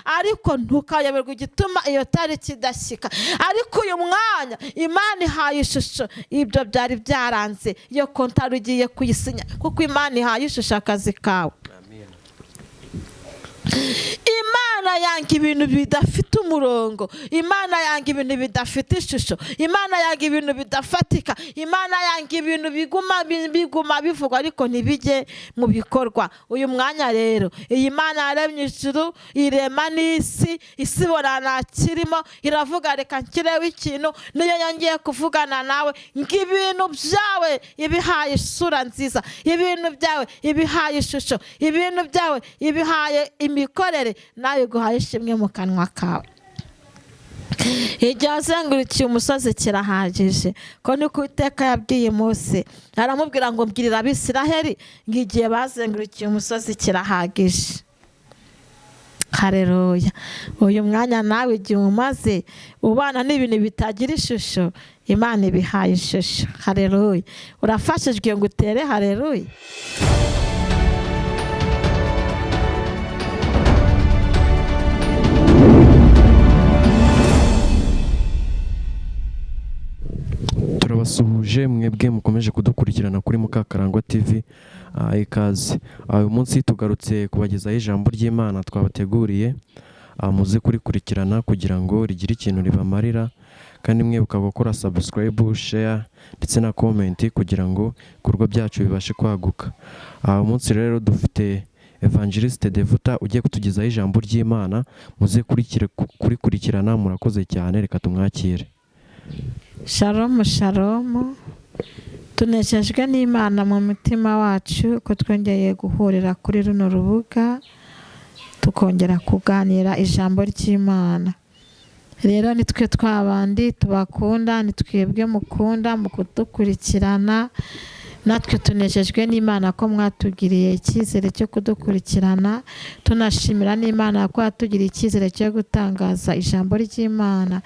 Ariko ntukayoberwe igituma iyo tariki idashyika. Ariko uyu mwanya Imana ihaye ishusho ibyo byari byaranze, iyo kontaro ugiye kuyisinya, kuko Imana ihaye ishusho akazi kawe. Imana yanga ibintu bidafite umurongo, Imana yanga ibintu bidafite ishusho, Imana yanga ibintu bidafatika, Imana yanga ibintu biguma bivugwa ariko ntibijye mu bikorwa. Uyu mwanya rero, iyi Mana yaremye ijuru, irema n'isi, isi ibona nta kirimo, iravuga reka nshyireho ikintu. Niyo yongeye kuvugana nawe ngo ibintu byawe ibihaye isura nziza, ibintu byawe ibihaye ishusho, ibintu byawe ibihaye imikorere, nawe iguhaye ishimwe mu kanwa kawe. Igihe wazengurukiye umusozi kirahagije, ko niko Uwiteka yabwiye Mose, aramubwira ngo mbwirira Abisiraheli ngo igihe bazengurukiye umusozi kirahagije. Hareruya! Uyu mwanya nawe igihe umaze ubana n'ibintu bitagira ishusho, Imana ibihaye ishusho. Hareruya! Urafashijwe ngo utere hareruya. Turabasuhuje mwebwe mukomeje kudukurikirana kuri Mukakarangwa TV, ikaze. Uyu munsi tugarutse kubagezaho ijambo ry'Imana twabateguriye, muze kurikurikirana kugira ngo rigire ikintu ribamarira, kandi mwibuka gukora subscribe, share ndetse na comment kugira ngo ibikorwa byacu bibashe kwaguka. Uyu munsi rero dufite Evangeliste Devota ugiye kutugezaho ijambo ry'Imana, muze kurikurikirana. Murakoze cyane, reka tumwakire. Shalomu, shalomu! Tunejejwe n'Imana mu mutima wacu ko twongeye guhurira kuri runo rubuga, tukongera kuganira ijambo ry'Imana. Rero nitwe twabandi tubakunda, ni twebwe mukunda mu kudukurikirana. Natwe tunejejwe n'Imana ko mwatugiriye icyizere cyo kudukurikirana, tunashimira n'Imana ko yatugiriye icyizere cyo gutangaza ijambo ry'Imana.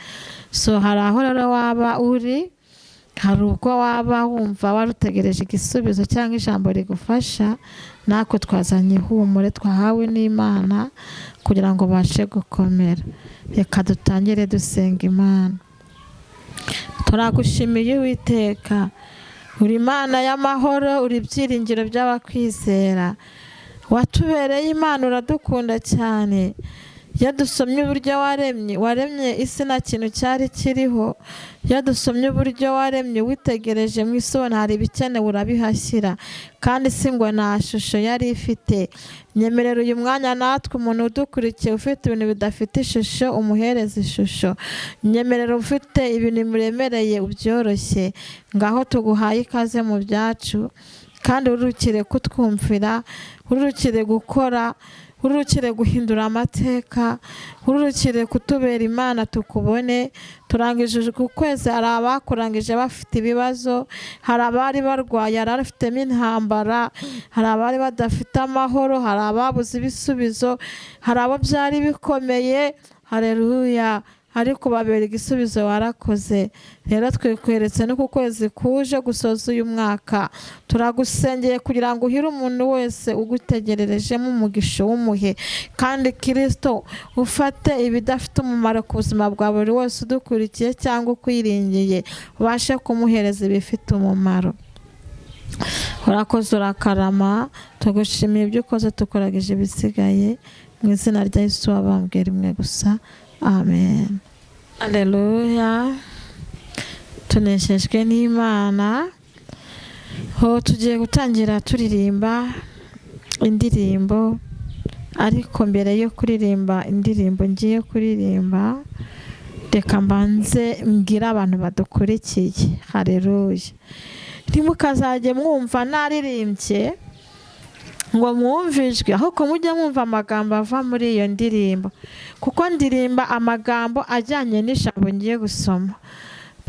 So hari aho rero waba uri, hari ubwo waba wumva wari utegereje igisubizo cyangwa ijambo rigufasha, natwe twazanye ihumure twahawe n'Imana kugira ngo ubashe gukomera. Reka dutangire dusenga Imana. Turagushimiye Uwiteka, uri Imana y'amahoro, uri ibyiringiro by'abakwizera, watubereye Imana, uradukunda cyane. Iyo dusomye uburyo waremye, waremye isi nta kintu cyari kiriho. Iyo dusomye uburyo waremye, witegereje mu isi ubona hari ibikenewe urabihashyira, kandi isi ngo nta shusho yari ifite. Nyemerera uyu mwanya natwe umuntu udukurikiye ufite ibintu bidafite ishusho umuhereze ishusho. Nyemerera ufite ibintu bimuremereye ubyoroshye. Ngaho tuguhaye ikaze mu byacu, kandi ururukire kutwumvira, ururukire gukora, ururukire guhindura amateka, ururukire kutubera Imana tukubone. Turangije uku kwezi, hari abakurangije bafite ibibazo, hari abari barwaye, hari abafitemo intambara, hari abari badafite amahoro, hari ababuze ibisubizo, hari abo byari bikomeye. Hareruya! Ariko babera igisubizo, warakoze. Rero twikweretse no ku kwezi kuje gusoza uyu mwaka, turagusengeye kugira ngo uhire umuntu wese ugutegererejemo umugisha w'umuhe, kandi Kirisito ufate ibidafite umumaro ku buzima bwa buri wese udukurikiye cyangwa ukwiringiye, ubashe kumuhereza ibifite umumaro. Urakoze, urakarama, tugushimiye ibyo ukoze, tukuragije ibisigaye mu izina rya Yesu wabambwe rimwe gusa, amen. Aleluya! Tuneshejwe n'Imana. Ho tugiye gutangira turirimba indirimbo, ariko mbere yo kuririmba indirimbo ngiye kuririmba, reka mbanze mbwire abantu badukurikiye. Hareruya! Ntimukazajye mwumva naririmbye ngo mwumve ijwi, ahubwo mujye mwumva amagambo ava muri iyo ndirimbo, kuko ndirimba amagambo ajyanye n'ijambo ngiye gusoma.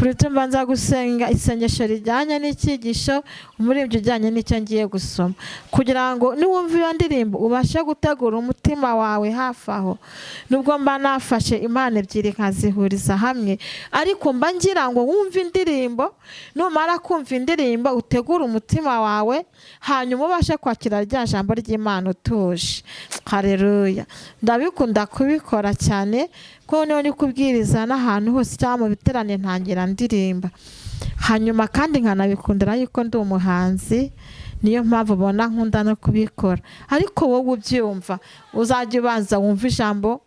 Plutôt mbanza gusenga isengesho rijyanye n'icyigisho, umuririmbyi ujyanye n'icyo ngiye gusoma, kugira ngo niwumva iyo ndirimbo ubashe gutegura umutima wawe hafi aho. Nubwo mba nafashe impano ebyiri nkazihuriza hamwe, ariko mba ngira ngo wumve indirimbo, numara kumva indirimbo utegure umutima wawe, hanyuma ubashe kwakira rya jambo ry'Imana utuje. Hareruya! Ndabikunda kubikora cyane ko niyo ndi kubwiriza n'ahantu hose cyangwa mu biterane ntangira ndirimba. Hanyuma kandi nkanabikundira yuko ndi umuhanzi, niyo mpamvu ubona nkunda no kubikora. Ariko wowe ubyumva, uzajya ubanza wumve ijambo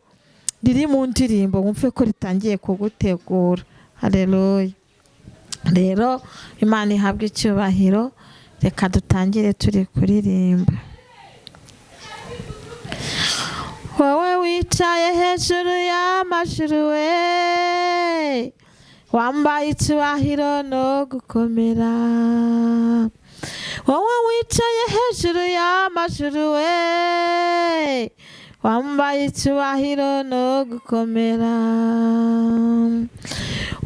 riri mu ndirimbo, wumve ko ritangiye kugutegura. Hareruya! Rero Imana ihabwe icyubahiro. Reka dutangire turi kuririmba. Wowe wicaye hejuru y'amajuru we, wambaye icyubahiro no gukomera. Wowe wicaye hejuru y'amajuru we, wambaye icyubahiro no gukomera.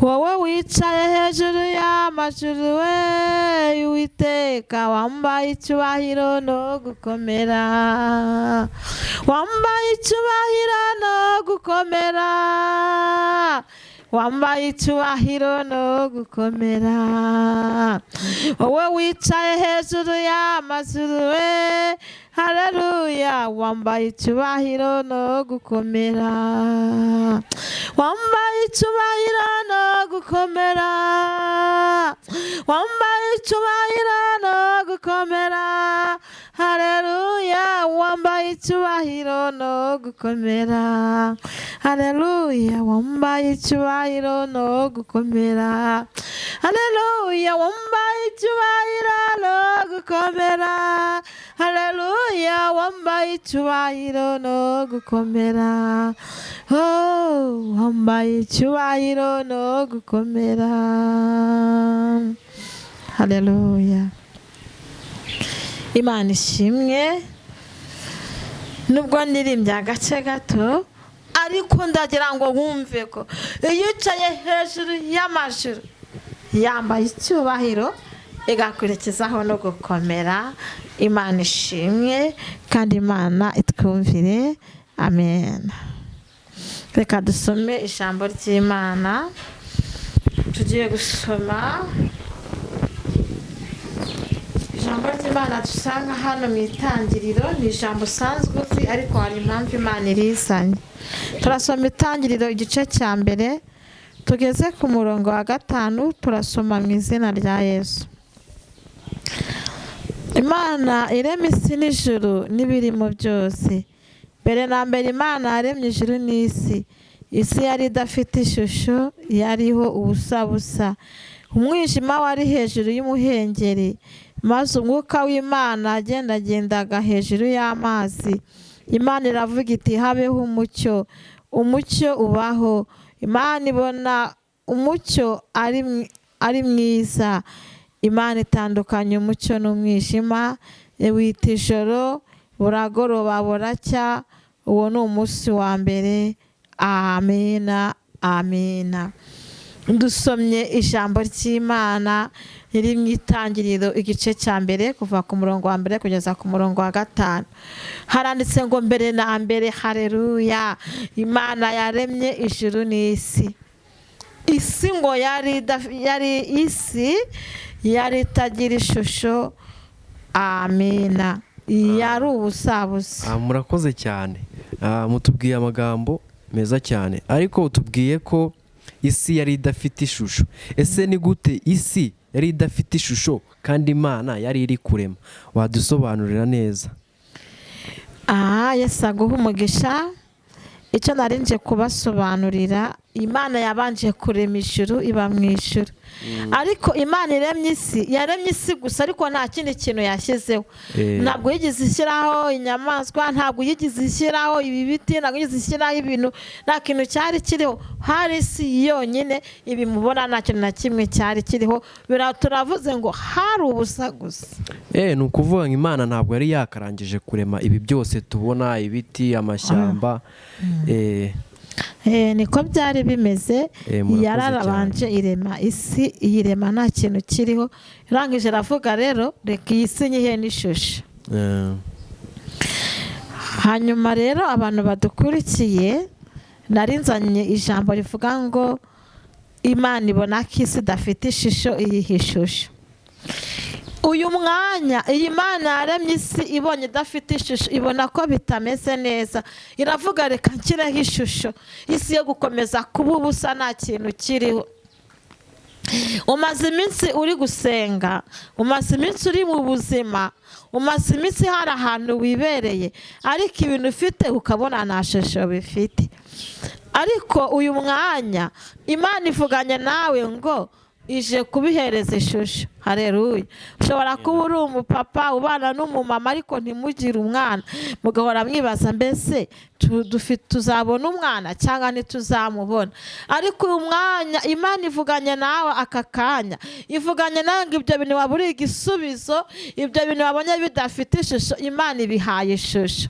Wowe wicaye hejuru y'amajuru we, Uwiteka, wambaye icyubahiro no gukomera. Wambaye icyubahiro no gukomera. Wambaye icyubahiro no gukomera. Wowe wicaye hejuru y'amajuru we, haleluya, wambaye icyubahiro no gukomera. Wambaye icyubahiro no gukomera. Wambaye icyubahiro no gukomera. Haleluya, wambaye icyubahiro no gukomera. Haleluya, wambaye icyubahiro no gukomera. Haleluya, wambaye icyubahiro no gukomera. Haleluya, wambaye icyubahiro no gukomera. Oh, wambaye icyubahiro no gukomera. Haleluya! Imana ishimwe. Nubwo nirimbye agace gato, ariko ndagira ngo wumve ko iyo yicaye hejuru y'amajuru yambaye icyubahiro, igakurikizaho no gukomera. Imana ishimwe kandi Imana itwumvire. Amen. Reka dusome ijambo ry'Imana. Tugiye gusoma ijambo ry'Imana dusanga hano mu Itangiriro. Ni ijambo usanzwe uzi, ariko hari impamvu Imana irizanye. Turasoma Itangiriro igice cya mbere, tugeze ku murongo wa 5. Turasoma mu izina rya Yesu. Imana irema isi n'ijuru n'ibirimo byose. Mbere na mbere Imana yaremye ijuru n'isi. Isi yari idafite ishusho, yariho ubusa busa. Umwijima wari hejuru y'umuhengeri, maze umwuka w'Imana agendagendaga hejuru y'amazi. Imana iravuga iti: "Habeho umucyo." Umucyo ubaho. Imana ibona umucyo ari mwiza. Imana itandukanya umucyo n'umwijima, iwita ijoro. Buragoroba buracya, uwo ni umunsi wa mbere. Amina, amina. Dusomye ijambo ry'Imana riri mu Itangiriro igice cya mbere, kuva ku murongo wa mbere kugeza ku murongo wa 5. Haranditse ngo: mbere na mbere, hareruya, Imana yaremye ijuru n'isi. Isi ngo yari isi yari itagira ishusho. Amina. Yari ubusabusa. Murakoze cyane. Mutubwiye amagambo meza cyane, ariko utubwiye ko isi yari idafite ishusho. Ese ni gute isi yari idafite ishusho kandi Imana yari iri kurema? Wadusobanurira neza? Aha, Yesu aguha umugisha. Icyo nari nje kubasobanurira, Imana yabanje kurema ijuru, iba mu ijuru. Ariko Imana iremye isi, yaremye isi gusa, ariko nta kindi kintu yashyizeho. Ntabwo yigeze ishyiraho inyamaswa, ntabwo yigeze ishyiraho ibi biti, ntabwo yigeze ishyiraho ibintu, nta kintu cyari kiriho. Hari isi yonyine. Ibi mubona nta kintu na kimwe cyari kiriho. Turavuze ngo hari ubusa gusa. Ni ukuvuga ngo Imana ntabwo yari yakarangije kurema ibi byose tubona, ibiti, amashyamba. Niko byari bimeze. Yararabanje irema isi, iyirema nta kintu kiriho, irangije iravuga rero reka iyi si nyihe n'ishusho. Hanyuma rero abantu badukurikiye, narinzanye ijambo rivuga ngo Imana ibona ko isi idafite ishusho, iyiha ishusho. Uyu mwanya iyi Mana yaremye isi ibonye idafite ishusho, ibona ko bitameze neza, iravuga reka nshyireho ishusho, isi yo gukomeza kuba ubusa nta kintu kiriho. Umaze iminsi uri gusenga, umaze iminsi uri mu buzima, umaze iminsi hari ahantu wibereye, ariko ibintu ufite ukabona nta shusho bifite. Ariko uyu mwanya Imana ivuganye nawe ngo ije kubihereza ishusho. Haleluya. Ushobora kuba uri umupapa ubana n'umumama ariko ntimugire umwana, mugahora mwibaza mbese tuzabona umwana cyangwa ntituzamubona. Ariko uyu mwanya Imana ivuganye nawe aka kanya, ivuganye nawe ngo ibyo bintu waburiye igisubizo, ibyo bintu wabonye bidafite ishusho, Imana ibihaye ishusho.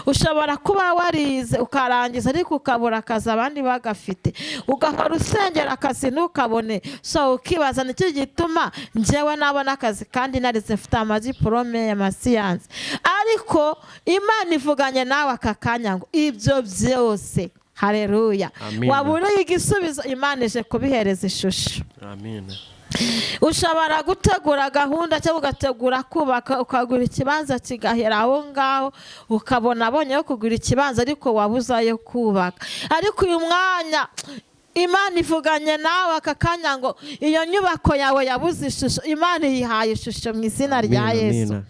Ushobora kuba warize ukarangiza ariko ukabura akazi abandi bagafite, ugahora usengera akazi ntukabone, so ukibaza nicyo gituma njyewe nabona akazi kandi narize mfite amadiporome y'amasiyansi. Ariko Imana ivuganye nawe aka kanya ngo ibyo byose, haleluya, waburiye igisubizo, Imana ije kubihereza ishusho. Amen. Ushobora gutegura gahunda cyangwa ugategura kubaka, ukagura ikibanza kigahera aho ngaho, ukabona abonye yo kugura ikibanza ariko wabuze ayo kubaka. Ariko uyu mwanya Imana ivuganye nawe aka kanya ngo iyo nyubako yawe yabuze ishusho, Imana iyihaye ishusho mu izina rya Yesu.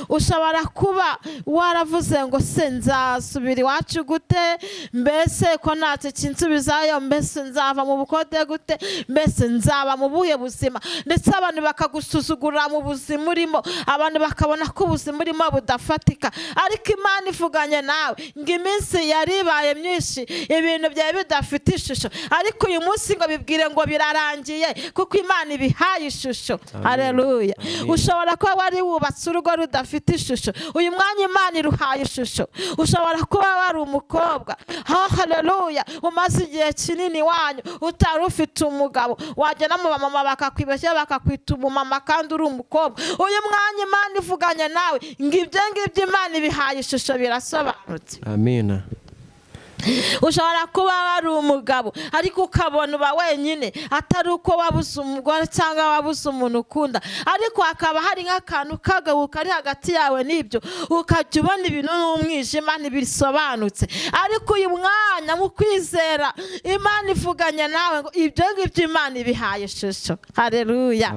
Ushobora kuba waravuze ngo se nzasubira iwacu gute, mbese ko ntacyo kinsubizayo, mbese nzava mu bukode gute, mbese nzaba mu buhe buzima, ndetse abantu bakagusuzugura mu buzima urimo, abantu bakabona ko ubuzima urimo budafatika. Ariko Imana ivuganye nawe ngo iminsi yari ibaye myinshi, ibintu byawe bidafite ishusho, ariko uyu munsi ngo bibwire ngo birarangiye kuko Imana ibihaye ishusho. Haleluya. Ushobora kuba wari wubatse urugo rudafite ishusho, uyu mwanya Imana iruhaye ishusho. Ushobora kuba wari umukobwa, haleluya, umaze igihe kinini wanyu utari ufite umugabo, wagera mu bamama bakakwibeshya bakakwita umumama kandi uri umukobwa. Uyu mwanya Imana ivuganye nawe ngo ibyo ngibyo Imana ibihaye ishusho, birasobanutse. Amina. Ushobora kuba wari umugabo ariko ukabona uba wenyine, atari uko wabuze umugore cyangwa wabuze umuntu ukunda, ariko hakaba hari nk'akantu k'agahu kari hagati yawe n'ibyo, ukajya ubona ibintu n'umwijima ntibisobanutse. Ariko uyu mwanya mu kwizera Imana ivuganye nawe ngo ibyo ngibyo Imana ibihaye ishusho. Haleluya.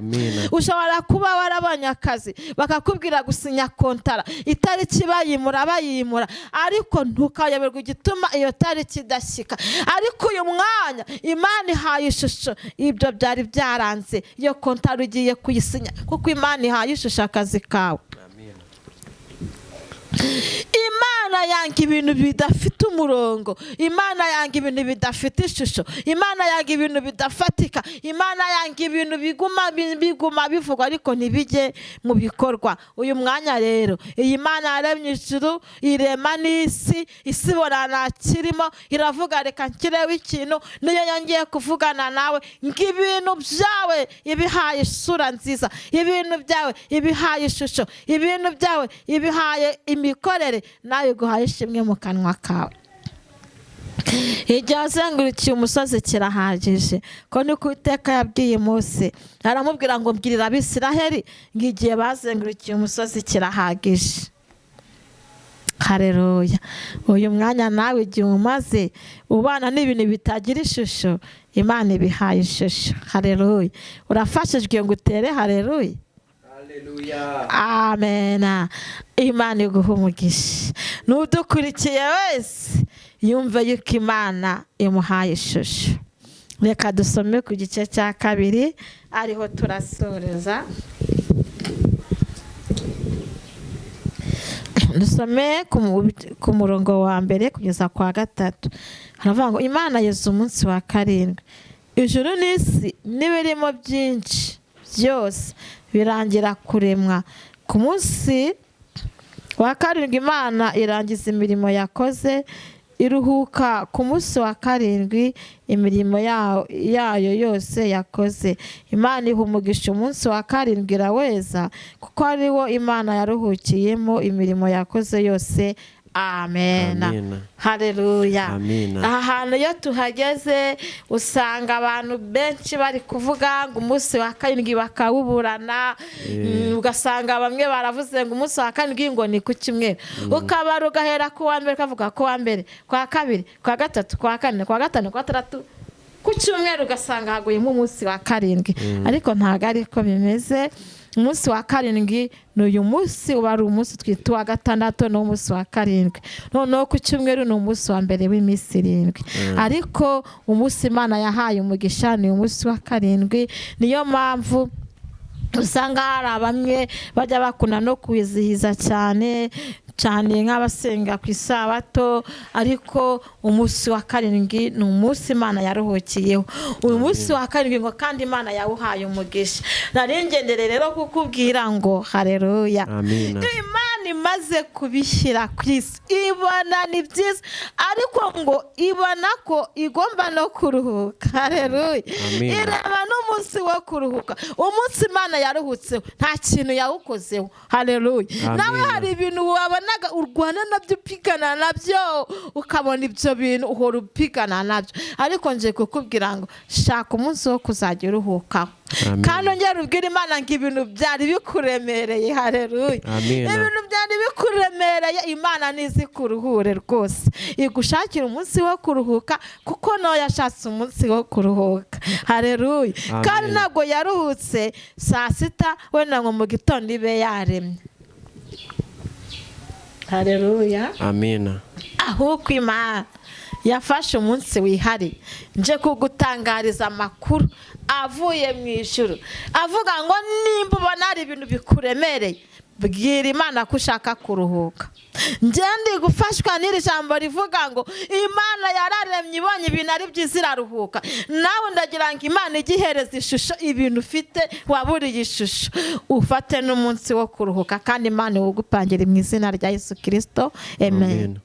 Ushobora kuba warabonye akazi bakakubwira gusinya kontara, itariki bayimura bayimura, ariko ntukayoberwa igituma iyo tariki idashyika. Ariko uyu mwanya Imana ihaye ishusho ibyo byari byaranze, iyo kontara ugiye kuyisinya kuko Imana ihaye ishusho akazi kawe. Imana yanga ibintu bidafite umurongo, Imana yanga ibintu bidafite ishusho, Imana yanga ibintu bidafatika, Imana yanga ibintu biguma bivugwa ariko ntibijye mu bikorwa. Uyu mwanya rero iyi Mana yaremye ijuru, irema n'isi, isi ibona nta kirimo, iravuga reka nshyireho ikintu, niyo yongeye kuvugana nawe ngo ibintu byawe ibihaye isura nziza, ibintu byawe ibihaye ishusho, ibintu byawe ibihaye imikorere, nawe iguhaye ishimwe mu kanwa kawe. Igihe azengurukiye umusozi kirahagije, ko niko Uwiteka yabwiye Mose, aramubwira ngo mbwirira Abisiraheli ngo igihe bazengurukiye umusozi kirahagije. Haleluya. Uyu mwanya nawe igihe umaze ubana n'ibintu bitagira ishusho, Imana ibihaye ishusho. Haleluya. Urafashijwe ngo utere haleluya. Amen. Imana iguha umugisha. N'udukurikiye wese yumve yuko Imana imuhaye ishusho. Reka dusome ku gice cya 2 ariho turasoreza. Dusome ku murongo wa 1 kugeza kwa 3. Haravuga ngo Imana yeza umunsi wa 7, ijuru n'isi n'ibirimo byinshi byose birangira kuremwa. Ku munsi wa 7 Imana irangiza imirimo yakoze, Iruhuka ku munsi wa karindwi imirimo yayo yose yakoze. Imana iha umugisha umunsi wa karindwi iraweza, kuko ari wo Imana yaruhukiyemo imirimo yakoze yose. Amen. Amina. Haleluya. Amina. Aha hantu iyo tuhageze usanga abantu benshi bari kuvuga ngo umunsi wa karindwi bakawuburana. Ugasanga bamwe baravuze ngo umunsi wa karindwi ngo ni ku cyumweru, ukabara ugahera ku wa mbere, ukavuga ku wa mbere, ku wa kabiri, ku wa gatatu, ku wa kane, ku wa gatanu, ku wa gatandatu, ku cyumweru ugasanga haguyemo umunsi wa karindwi. Ariko ntabwo ariko bimeze. Umunsi wa karindwi ni uyu munsi, uba ari umunsi twita uwa gatandatu, ni umunsi wa karindwi. Noneho ku cyumweru ni umunsi wa mbere w'iminsi irindwi. Ariko umunsi Imana yahaye umugisha ni umunsi wa karindwi. Niyo mpamvu usanga hari bamwe bajya bakunda no kuwizihiza cyane cyane nk'abasenga ku isabato, ariko umunsi wa karindwi ni umunsi Imana yaruhukiyeho. Uyu munsi wa karindwi ngo kandi Imana yawuhaye umugisha. Nari ngendere rero kukubwira ngo haleluya. Amina. Imana imaze kubishyira ku isi ibona ni byiza, ariko ngo ibona ko igomba no kuruhuka. Haleluya. Amina. Ireba n'umunsi wo kuruhuka, umunsi Imana yaruhutseho nta kintu yawukozeho. Haleluya. Amina. Nawe hari ibintu wabonaga urwana nabyo, upigana nabyo, ukabona ibyo bintu uhora upigana nabyo, ariko ngiye kukubwira ngo shaka umunsi wo kuzajya uruhukaho. Amen. Kandi ongera ubwire Imana ngo ibintu byari bikuremereye. Haleluya. Amina. Ibintu byari bikuremereye, Imana nizi kuruhure rwose, igushakira umunsi wo kuruhuka, kuko nawe yashatse umunsi wo kuruhuka. Haleluya. Amen. Kandi ntabwo yaruhutse saa sita wenda ngo mu gitondo ibe yaremye. Haleluya. Amina. Ahubwo Imana yafashe umunsi wihariye. Nje kugutangariza amakuru avuye mu ijuru avuga ngo nimba ubona hari ibintu bikuremereye, bwira Imana ko ushaka kuruhuka. Ngende gufashwa n'iri jambo rivuga ngo Imana yararemye ibonye ibintu ari byiza iraruhuka. Nawe ndagira ngo Imana ijye ihereza ishusho ibintu ufite waburiye ishusho, ufate n'umunsi wo kuruhuka, kandi Imana iwugupangira mu izina rya Yesu Kirisito. Amen. Amen.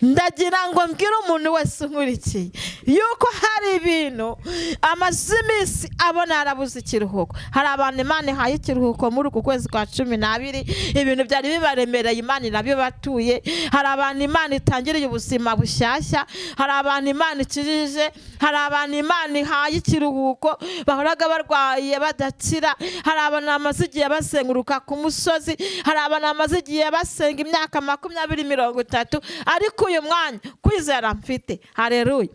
Ndagira ngo mbwire umuntu wese unkurikiye yuko hari ibintu amaze iminsi abona yarabuze ikiruhuko. Hari abantu Imana ihaye ikiruhuko muri uku kwezi kwa 12, ibintu byari bibaremereye Imana irabibatuye. Hari abantu Imana itangiriye ubuzima bushyashya, hari abantu Imana ikijije, hari abantu Imana ihaye ikiruhuko bahoraga barwaye badakira, hari abantu bamaze igihe basenguruka ku musozi, hari abantu bamaze igihe basenga imyaka 20, 30. Ariko uyu mwanya kwizera mfite, haleluya,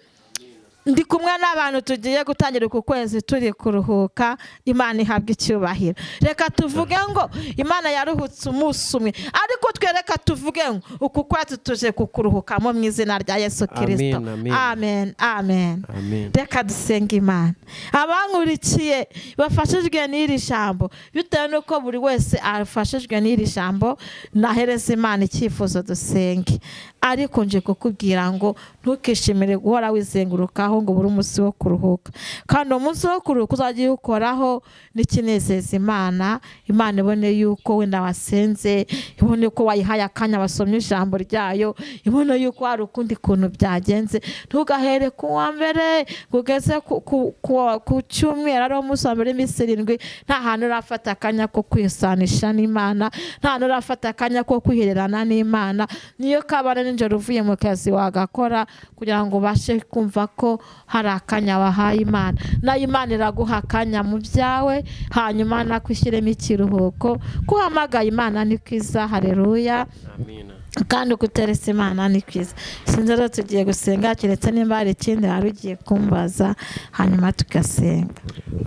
ndi kumwe n'abantu tugiye gutangira uku kwezi turi kuruhuka. Imana ihabwa icyubahiro. Reka tuvuge ngo Imana yaruhutse umunsi umwe, ariko twereka tuvuge ngo uku kwezi tuje kukuruhukamo mu izina rya Yesu Kirisito. Amen, amen. Amen, amen. Amen. Reka dusenge Imana. Abankurikiye bafashijwe n'iri jambo, bitewe n'uko buri wese afashijwe n'iri jambo, nahereza Imana icyifuzo dusenge. Ariko nje kukubwira ngo ntukishimire guhora wizengurukaho ngo ubure umunsi wo kuruhuka. Kandi umunsi wo kuruhuka uzajya uwukoraho n'ikinezeza Imana. Imana ibone yuko wenda wasenze, ibone ko wayihaye akanya wasomye ijambo ryayo, ibone yuko hari ukundi kuntu byagenze. Ntugahere ku wa mbere ngo ugeze ku cyumweru ariwo munsi wa mbere w'iminsi irindwi, nta hantu urafata akanya ko kwisanisha n'Imana, nta hantu urafata akanya ko kwihererana n'Imana. Niyo kabana nijoro uvuye mu kazi wagakora kugira ngo ubashe kumva ko hari akanya wahaye Imana. Nayo Imana iraguha akanya mu byawe, hanyuma nakwishyiremo ikiruhuko. Kuhamagaye Imana ni kwiza. Haleluya. Amina. Kandi uko uteretse Imana ni kwiza. Sinzi rero tugiye gusenga, keretse nimba hari ikindi wari ugiye kumbaza, hanyuma tugasenga.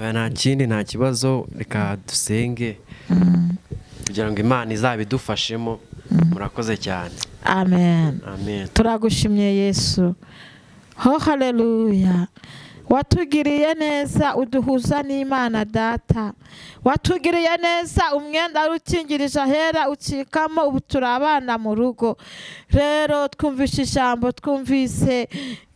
Oya, nta kindi, nta kibazo, reka dusenge kugira ngo Imana izabidufashemo. Murakoze cyane. Amen. Amen. Turagushimye Yesu. Ho haleluya. Watugiriye neza uduhuza n'Imana Data. Watugiriye neza, umwenda wari ukingirije ahera ucikamo, ubu turi abana mu rugo. Rero twumvise ijambo, twumvise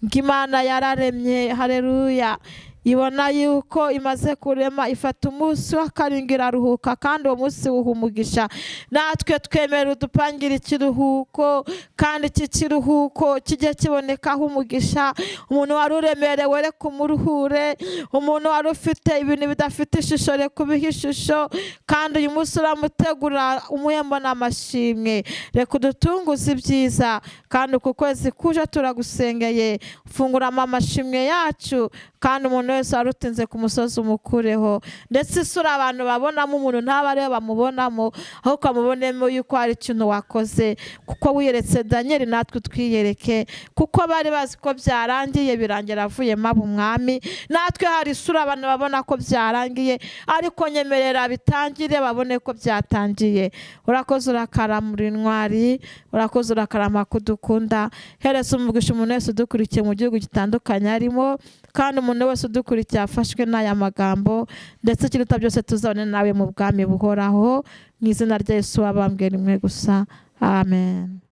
ngo Imana yararemye. Haleluya. Ibona yuko imaze kurema, ifata umunsi wa karindwi iraruhuka, kandi uwo munsi wuha umugisha. Natwe twemera udupangira ikiruhuko, kandi iki kiruhuko kijye kibonekaho umugisha. Umuntu wari uremerewe reka umuruhure, umuntu wari ufite ibintu bidafite ishusho reka ubihe ishusho, kandi uyu munsi uramutegura umuhembo n'amashimwe. Reka udutunguze ibyiza, kandi uku kwezi kuje turagusengeye, funguramo amashimwe yacu, kandi umuntu wese wari utinze ku musozi umukureho. Ndetse isura abantu babonamo umuntu ntaba ariyo bamubonamo, ahubwo bamubonemo yuko hari ikintu wakoze, kuko wiyeretse Daniel natwe twiyereke, kuko bari bazi ko byarangiye, birangira avuyemo aba umwami. Natwe hari isura abantu babona ko byarangiye, ariko nyemerera bitangire babone ko byatangiye. Urakoze, urakaramura intwari, urakoze, urakarama kudukunda. Hereza umugisha umuntu wese udukurikiye mu gihugu gitandukanye arimo, kandi umuntu wese udukurikiye afashwe n'aya magambo, ndetse ikiruta byose tuzabone nawe mu bwami buhoraho, mu izina rya Yesu wabambwe rimwe gusa, amen.